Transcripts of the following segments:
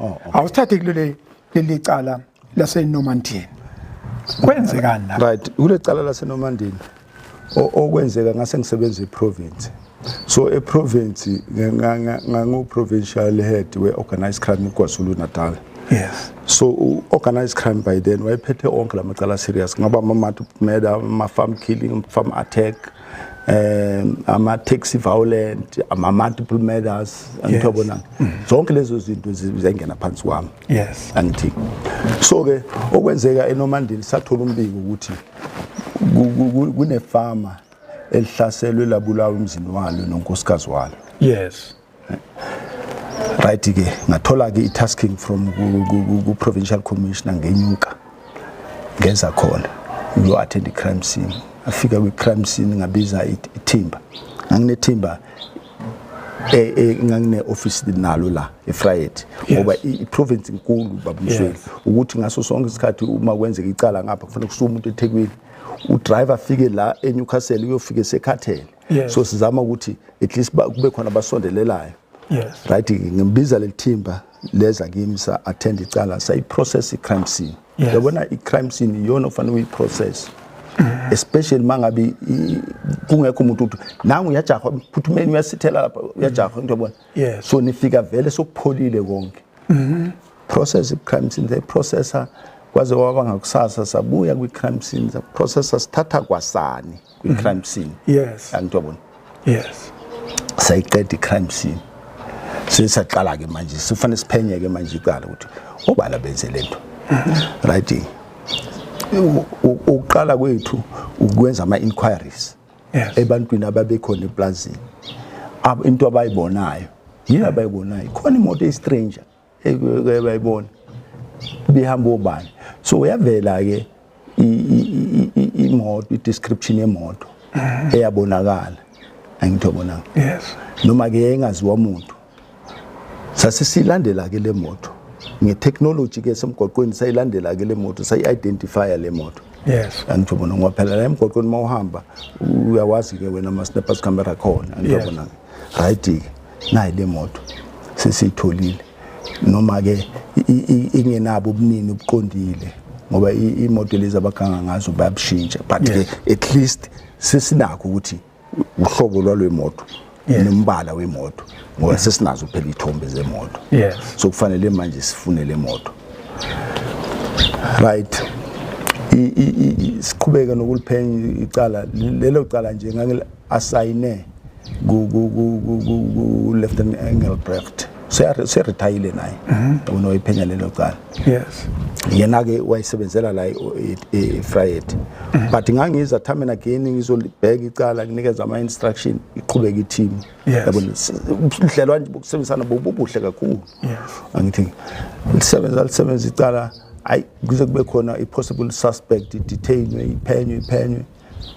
Oh, okay. Awusithathe kuleli leli cala laseNormandy. Kwenzekani la? Right, kule cala laseNormandy okwenzeka ngase ngisebenza eprovince. So eprovince ngangu provincial head we organized crime KwaZulu Natal. So organized crime by then wayephethe onke lamacala serious, ngaba ama murder, ama farm killing, farm attack, ama taxi violent, ama multiple murders, angithoba zonke lezo zinto ziyangena phansi kwami. Angithi so ke okwenzeka eNormandy, sathola umbiko ukuthi kunefama elihlaselwe labulawa emzini walo nonkosikazi walo. Right ke, ngathola ke i-tasking from ku provincial commissioner, ngenyuka ngeza khona ngiyo attend i-crime scene. Afika kwi-crime scene, ngabiza ithimba, nganginethimba ngangine office nalo la eVryheid, ngoba i-province inkulu, babumsweli, ukuthi ngaso sonke isikhathi uma kwenzeka icala ngapha kufanele kusuke umuntu eThekwini, udriver afike la eNewcastle, uyofika esekhathele. So sizama ukuthi at least kube khona abasondelelayo. Right, ngimbiza leli thimba, leza kimi, sa attend icala, sayiprocess i-crime scene. Yabona, i-crime scene iyona ofanele uyiprocess, especially mangabe kungekho umuntu uthi nangu uyajahwa, phuthumeni, uyasithela lapha, uyajahwa into, yabona. So nifika vele sokupholile konke. Process i-crime scene, they processa kwaze kwaba ngakusasa, sabuya kwi-crime scene, saprocessa, sithatha kwasani kwi-crime scene. Angitho yabona. Sayiqeda i-crime scene, sesaqala ke manje sifanele siphenye ke manje icala ukuthi obala benze lento. Right, ukuqala kwethu ukwenza ama inquiries ebantwini ababekhona eplazini, into abayibonayo, yini abayibonayo, khona imoto eyistranger ebayibona behamba obani. So uyavela ke imoto, i-description yemoto eyabonakala, angithi yabonaka, noma ke engaziwa umuntu. Sase silandela ke le moto ngetechnology ke semgwaqweni, sayilandela ke le moto, sayi-identifya le moto. Angithi bona, ngoba phela la emgwaqweni uma uhamba uyawazi ke wena ama-snappers camera khona, angithi yabona. Right ke, nayi le moto sesiyitholile, noma ke ingenabo ubunini obuqondile, ngoba imoto lezi abaganga ngazo bayabushintsha, but ke at least sesinakho ukuthi uhlobo lwalwemoto nombala wemoto, ngoba sesinazo phela ithombe zemoto. So kufanele manje sifune le moto. Right, siqhubeke nokuliphenya icala. Lelo cala nje ngangile assign ku Lieutenant Engelbrecht, seretire naye, yabona, wayiphenya lelo cala. Yena ke wayisebenzela la eVryheid, but ngangiza time and again ngizolibheka icala, nginikeza ama instruction, iqhubeka i-team. Yabona, ubudlelwane nje bokusebenzisana bobuhle kakhulu. Angithi lisebenza, lisebenza icala, ayi kuze kube khona i-possible suspect idetainwe, iphenywe, iphenywe,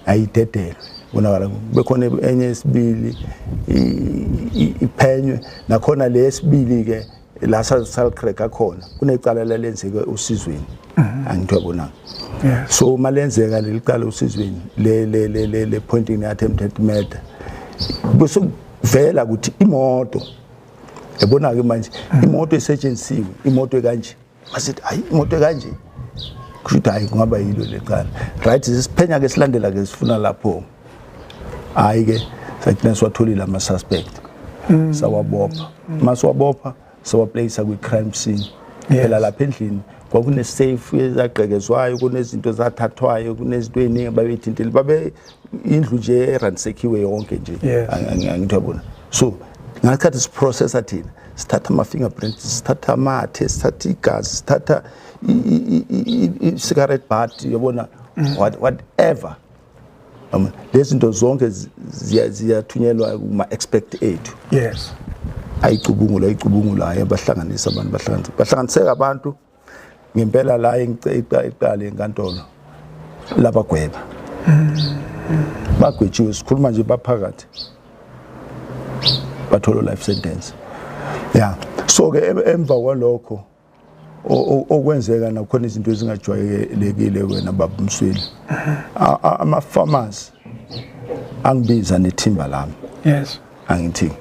ayidedelwe, bonakala kube khona enye yesibili iphenywe nakhona. Le yesibili ke la salicracka khona, kunecala lalenzeke usizweni, angithi yabona. So malenzeka leli cala usizweni le pointing ne attempted murder, bese kuvela ukuthi imoto, yabona ke manje, imoto esetshenzisiwe, imoto ekanje. Masithi hayi, imoto ekanje, kusho ukuthi hayi, kungaba yilo lecala. Right, sisiphenya ke, silandela ke, sifuna lapho. Hayi ke, sagcina siwatholile ama suspect, sawabopha. Masiwabopha, sawaplace kwi crime scene. Phela lapha endlini kwakune safe ezagqekezwayo, kunezinto ezathathwayo, kunezinto eziningi babeyithintile, babe indlu nje eransackiwe yonke nje. Angithi yabona. So ngasikhathi siprocessa thina, sithatha ama-fingerprints, sithatha amathe, sithatha igazi, sithatha i-cigarette butt, yabona, whatever. Lezi zinto zonke ziyathunyelwa kuma-expert ethu. Ayicubungula, ayicubungula, hayi, abahlanganisa abantu, bahlanganisa, bahlanganiseka abantu ngempela la iqale enkantolo, labagweba, bagwetshiwe. Sikhuluma nje baphakathi, bathola life sentence. Yeah, so ke emva kwalokho okwenzeka nakhona izinto ezingajwayelekile, wena baba Msweli, ama farmers angibiza nethimba lami. Angithi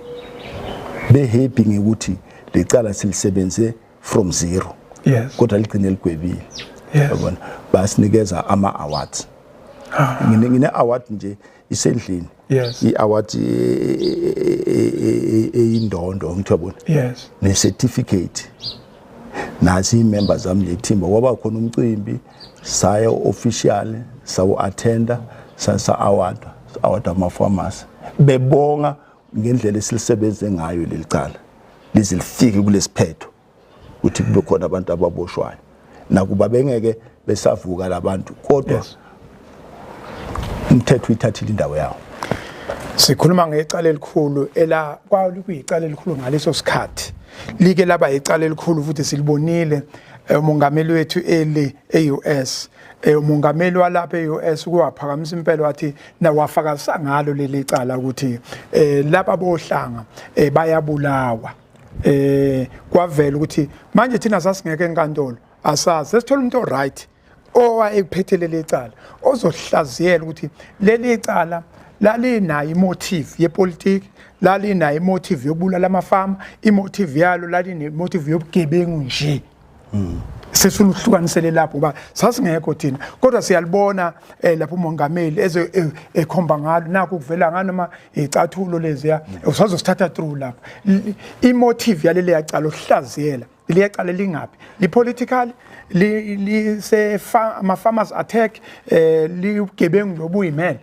be happy ngekuthi lecala silisebenze. from zero. Yes. Kodwa ligcine ligwebile. Yabona, basinikeza ama awards. Ngine award nje isendlini. I award eyindondo, ngithi yabona, ne certificate. Nasi i-members zami lethimba, kwaba khona umcimbi, saya official, sawu attenda, sa award award ama farmers, bebonga ngendlela esilisebenze ngayo leli cala lize lifike kulesiphetho ukuthi kube khona abantu ababoshwayo, nakuba bengeke besavuka labantu, kodwa umthetho uyithathile indawo yawo. Sikhuluma ngecala elikhulu ela kwakuyicala elikhulu ngaleso sikhathi, like laba icala elikhulu futhi silibonile umongameli wethu eli e-US, umongameli walapha e-US kuwaphakamisa impela, wathi nawafakazisa ngalo leli cala ukuthi laba bohlanga bayabulawa. Kwavela ukuthi manje thina sasingeke enkantolo, asazi, sesithola umuntu oright owa ekuphethe leli cala ozohlaziyela ukuthi leli cala lalinayo imotive yepolitiki, lalinayo imotive yokubulala amafama, imotive yalo laline-motive yobugebengu nje. Sesuluhlukanisele lapho ngoba sasingekho thina, kodwa siyalibona lapho umongameli eze ekhomba ngalo, nakho kuvela ngalo noma icathulo leziya, usazosithatha through lapho imotive yaleli yacala, uhlaziyela leli yacala lingaphi, li political, li se ama farmers attack, liugebengu lobuyimele?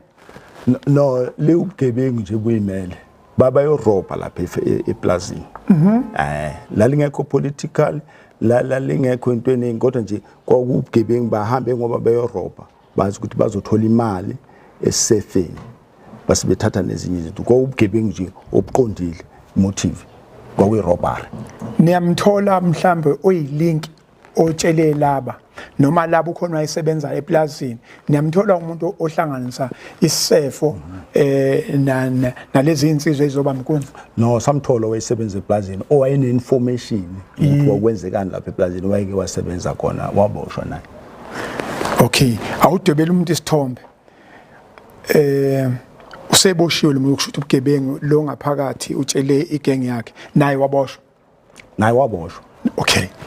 No, liubugebengu nje buyimele, babayorobha lapha eplazini. Lalingekho political, la lalingekho into eningi, kodwa nje kwakubugebengu, bahambe ngoba beyorobha, bazi ukuthi bazothola imali esefeni, base bethatha nezinye izinto. Kwakubugebengu nje obuqondile, motive kwakuyi-robbery. Niyamthola mhlambe oyilink otshele laba noma laba ukhona wayesebenza eplazini? Niyamthola umuntu ohlanganisa isefo nalezi insizwe ezizoba mkunzi? No, samthola owayesebenza eplazini, owayene-information ukuthi kwakwenzekani lapha eplazini, wayeke wasebenza khona, waboshwa naye. Okay, awudwebela umuntu isithombe. Useboshiwe lo muntu, kusho ukuthi ubugebengu lo ngaphakathi utshele igeng yakhe, naye waboshwa? Naye waboshwa.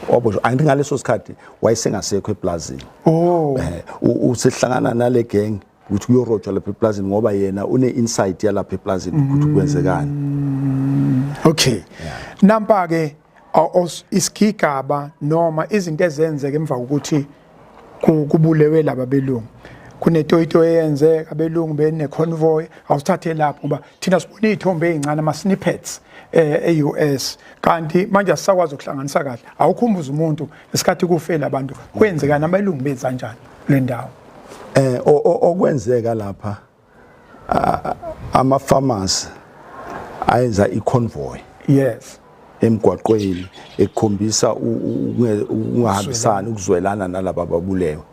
Waboshwa. Angithi ngaleso sikhathi wayesengasekho eplazini. Usehlangana nale gang ukuthi kuyorojwa lapha eplazini, ngoba yena une insight yalapha eplazini ukuthi kwenzekani. Okay, nampa ke isigigaba noma izinto ezenzeka emva kokuthi kubulewe laba belungu, kunetoyito eyenzeka, abelungu bene convoy. Awusithathe lapho ngoba thina sibona izithombe ezincane, ama snippets e-US, kanti manje asisakwazi ukuhlanganisa kahle. Awukhumbuza umuntu ngesikhathi kufela abantu kwenzekani, abelungu benza kanjani le ndawo? Okwenzeka lapha, ama farmers ayenza i-convoy emgwaqweni ekhombisa ukungahambisani, ukuzwelana nalaba ababulewe.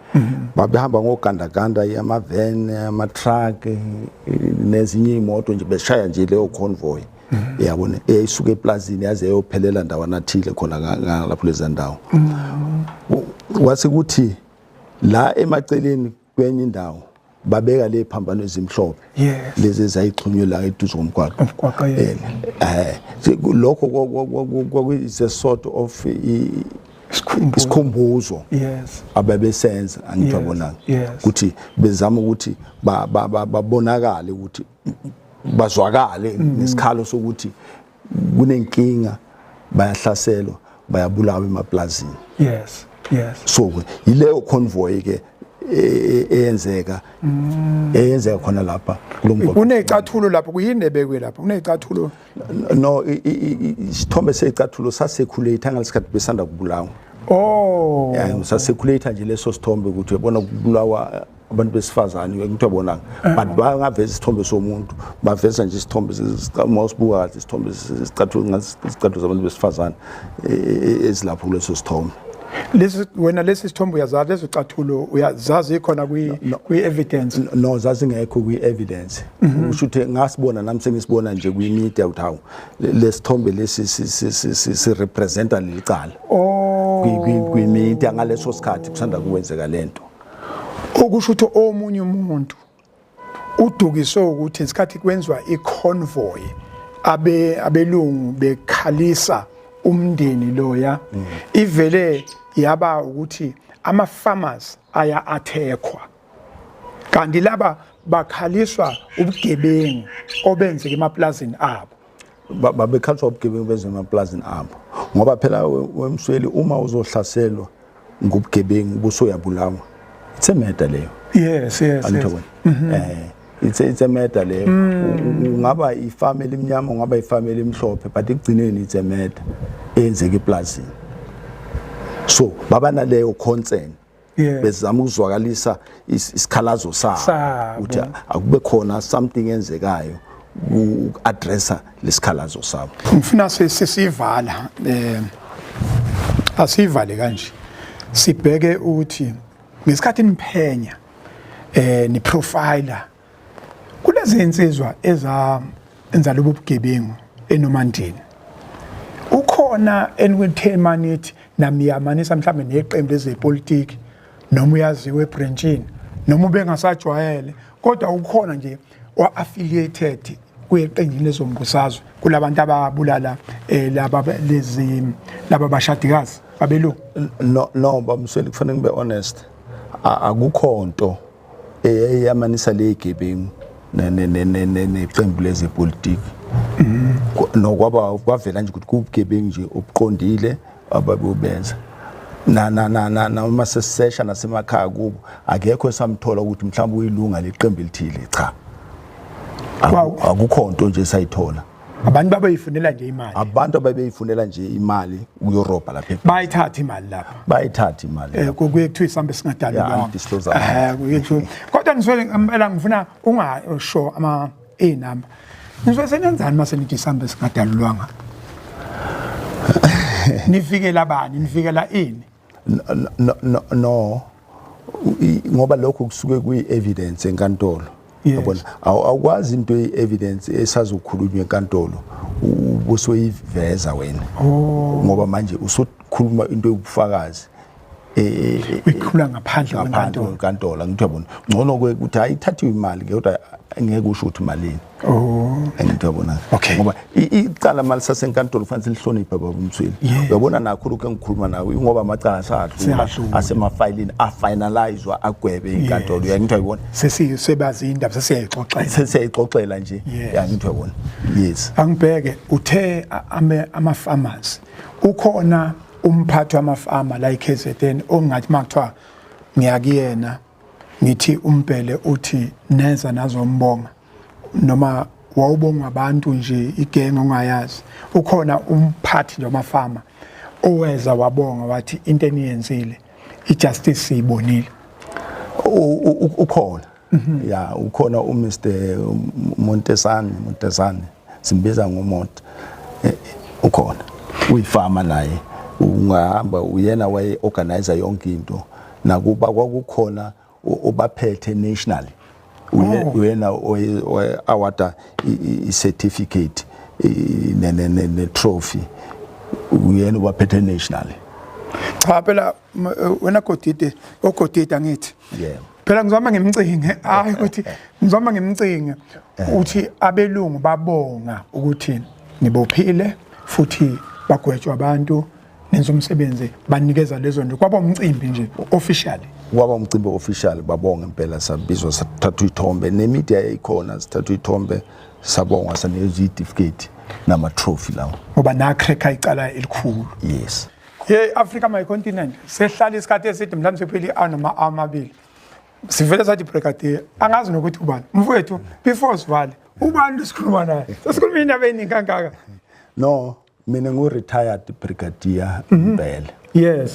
Babehamba ngogandaganda, ama-van, ama-truck nezinye iy'moto nje, beshaya nje leyo convoy, yabona, eyayisuka eplazini yaze yayophelela ndawana thile khona lapho leza ndawo. Kwase kuthi la emaceleni kwenye indawo babeka le phambano ezimhlophe, lezi ezayixhunywe la eduze komgwaqo. Umgwaqo, yes. Lokho kwakuyi sort of Isikhumbuzo. Isikhumbuzo ababesenza, angithi yabonanga, ukuthi bezama ukuthi babonakale, ukuthi bazwakale ngesikhalo sokuthi kunenkinga, bayahlaselwa, bayabulawa emaplazini. So yileyo convoy ke eyenzeka khona lapha kulo mgwaqo. Kuney'cathulo lapho, kuyini ebekwe lapho? Kuney'cathulo. No, isithombe seyicathulo sasecirculate ngalesikhathi besanda kubulawa. Yeah, sasecirculate nje leso sithombe ukuthi uyabona kubulawa abantu besifazane, ukuthi uyabona, but bangaveza isithombe somuntu, baveza nje isithombe, uma usibuka kahle isithombe, isicathulo ngathi isicathulo zabantu besifazane ezilapho kuleso sithombe. Lesi wena, lesi sithombe uyazazi, lezo cathulo uyazazi, ikhona kwi kwi evidence? No, zazingekho kwi-evidence. Kusho ukuthi ngasibona nami, sengisibona nje kwi-media ukuthi hawu, lesithombe lesi si-representa leli cala kwi-media ngaleso sikhathi kusanda kuwenzeka lento. Okusho ukuthi omunye umuntu udukiswe ukuthi ngesikhathi kwenziwa i-convoy, abe abelungu bekhalisa Umndeni loya ivele yaba ukuthi ama farmers aya athekwa, kanti laba bakhaliswa ubugebengu obenzeka emaplazini abo. Babekhaliswa ubugebengu bezemaplazini abo, ngoba phela wemsweli, uma uzohlaselwa ngobugebengu ubusuyabulawa, it's a murder leyo. Yes. It's a murder leyo. Ungaba ifamily emnyama, ungaba ifamily emhlophe, but ekugcineni it's a murder eyenzeka eplazini, so baba naleyo concern. Bezama ukuzwakalisa isikhalazo sabo Sabo. ukuthi akube khona something enzekayo uku-addressa lesikhalazo sabo. Ngifuna sesivala, asivale kanje, sibheke ukuthi ngesikhathi niphenya, ni profiler kulezi insizwa eza enza lobu bugebengu eNomandini, ukhona enikwethema nithi namiyamanisa mhlawumbe neqembu lezepolitiki, noma uyaziwa ebranchini, noma ubengasajwayele, kodwa ukhona nje o-affiliated kweqenjini lezombusazwe kulabantu ababulala laba lezi laba bashadikazi babelungu? No, bamsweli, kufanele ngibe honest. Akukho nto eyamanisa le gebengu neqembu lezepolitiki. No, kwaba kwavela nje ukuthi kubugebengu nje obuqondile ababubenza na na na na noma sesisesha nasemakhaya kubo, akekho esamthola ukuthi mhlawumbe uyilunga leqembu elithile, cha. Akukho nto nje esayithola. Abantu babeyifunela nje imali. Abantu ababeyifunela nje imali, ukuyorobha lapha. Bayithatha imali lapha. Bayithatha imali. Kuye kuthiwa isambe singadalulwanga. Yeah, undisclosure. Kuye kuthiwa, kodwa niswele impela ngifuna ungasho ama inamba. Nisuke senenzani mase nithi isambe singadalulwanga? Nifikela bani? Nifikela ini? No, ngoba lokho kusuke kuyi-evidence enkantolo. Yabona, awukwazi into eyi-evidence esazokhulunywa enkantolo ubusoyiveza wena, ngoba manje usukhuluma into yobufakazi. Uyikhuluma ngaphandle ngaphandle kwenkantolo. Kwenkantolo, ngithi yabona, ngcono ke ukuthi hayi, ithathiwe imali ke, kodwa ngeke usho ukuthi malini. Angithi yabona? Okay. Ngoba icala mali sasenkantolo kufanele silihloniphe, baba uMsweli. Uyabona, nakho lokhu engikhuluma nawe, ngoba amacala asadlula, Seyadlula. asemafayilini, afinalizwa, agwebe inkantolo. Uyangithi uyabona? Sesisebazi indaba, sesiyayixoxela. Sesiyayixoxela nje. Yangithi uyabona? Yes. Angibheke, uthe ama-farmers, ukhona umphathi wamafama la eKZN ongathi makuthiwa ngiyakuyena ngithi umbhele uthi neza nazombonga, noma wawubongwa abantu nje igenge ongayazi? Ukhona umphathi nje wamafama oweza wabonga wathi into eniyenzile, ijustice siyibonile? Ukhona, ya, ukhona uMr Montesane, Montesane, simbiza ngoMont. Ukhona, uyifama naye, ungahamba, uyena waye organizer yonke into, nakuba kwakukhona obaphethe nationally. Uyena awarda i-certificate ne trophy, uyena obaphethe nationally. Cha phela, wena Godide, ogodide angithi? Yeah. Phela ngizoma ngimcinge, hayi ukuthi ngizoma ngimcinge, uthi abelungu babonga ukuthi nibophile futhi bagwetshwa abantu, nenza umsebenzi, banikeza lezo nto, kwaba umcimbi nje officially. Kwaba umcimbi official, babonga impela, sabizwa, sathathwa ithombe nemedia yayikhona, sithathwa ithombe, sabongwa, sanikezwa i-certificate nama-trophy lawo. Ngoba nacracka icala elikhulu. Yes. Hey Africa, my continent, sehlala isikhathi eside, mhlawumbe sekuphela i-hour noma amabili, sivele sathi brigadier, angazi nokuthi ubani mfowethu. Before sivale, ubani sikhuluma naye? Sesikhuluma indaba eningi kangaka. No, mina ngu-retired brigadier Mbele. Yeah,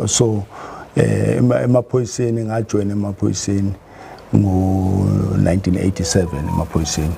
so emaphoyiseni, ngajoin emaphoyiseni ngo-1987 emaphoyiseni.